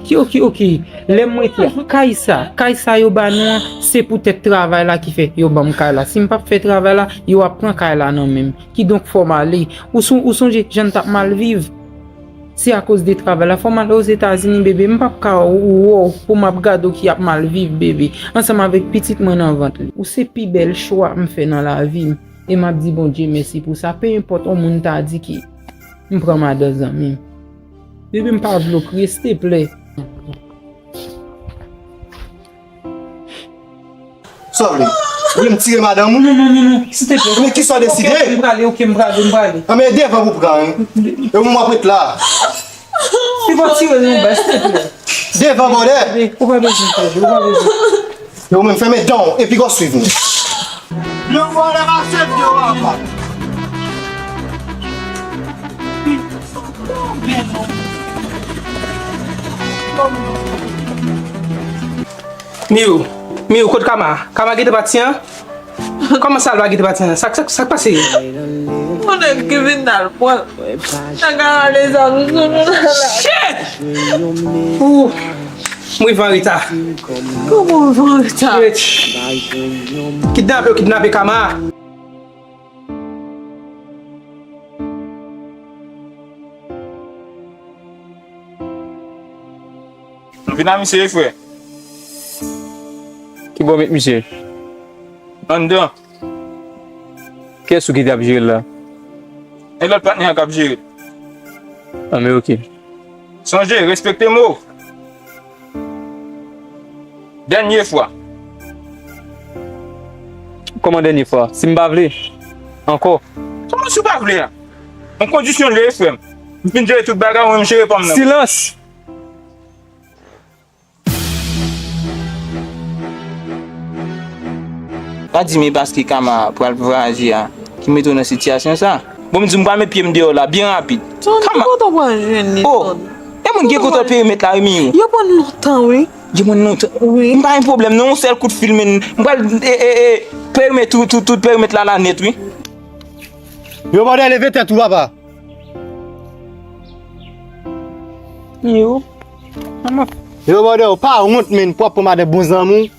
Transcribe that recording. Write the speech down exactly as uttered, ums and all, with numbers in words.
Ki, ok, ok. Lè m rete a, kay sa, kay sa yo ba nou an, se poutèt travay la ki fè yo ban m kay la. Si m p ap fè travay la, yo ap pran kay la nan men m. Kidonk, fò m ale. Ou son-, ou sonje jan n t ap mal viv? Se akoz de travay la. Fò m al Ozetazini, bebe. M p ap ka wè w pou m ap gade w ki ap mal viv, bebe, ansanm avèk pitit mwen nan vant li. Ou se pi bèl chwa m fè nan lavi m. E m ap di Bondye mèsi pou sa. Pe enpòt yon moun ta di ke m pran madan zanmi m. Bebe, m pa vle w kriye, silteplè. Sa w vle? Ou vle m tire madanm ou? Non, non, non, non, silteplè. Men kisa w deside? Ok, m prale, ok, m prale, m prale. Anben, devan pou pran, wi. E ou menm w ap ret la. Li va tire l anba, silteplè. Devan, bòdè. Bebe, ou pa bezwen fè jè, ou pa bezwen. E ou menm, fèmen dan w, epi gò swiv nou. Yo, bòdè, mache, yo, apa. Miyo, Miyo, kot Kama? Kama gentan pati an? Kòman sa l pa gentan pati an? Sa, sa, sa k pase? Yon nèg ki vin al pran. Nan kara de zam sou nou la la. Shit! Ooh, m rive an reta. Kòman w rive an reta? Shit! Kidnape yo kidnape Kama. M vin a misye wi, frè. Ki bò w met misye? Anndan. Kiyès ou ki t ap jere l la? E lòt patnè an k ap jere l. Anben, ok. Sonje, respekte mo. Dènye fwa. Kòman dènye fwa? Si m pa vle ankò. Kòman si w pa vle a? Yon kondisyon l ye, frè m. M fin jere tout bagay, ou menm jere pa m nan. Silans! Pa di m e paske Kama pral vwayaje a ki mete w nan sitiyasyon sa. Bon, m di w m pral met pye m deyò la byen rapid. Kama. Kote w pral jwenn li, oh, Tony? E moun gen kontwòl perimèt la, wi, Miyo. Yo pran lontan, wi. Yo pran lontan. Wi. M pa gen pwoblèm, non, yon sèl kout fil, men m pral, e, e, e, perimèt tout, tout, tout perimèt la, la nèt, wi. Yo, bòdè, leve tèt ou, papa. Yo. Yo, bòdè, ou pa wont, men, pou w ap pran madan bon zanmi w.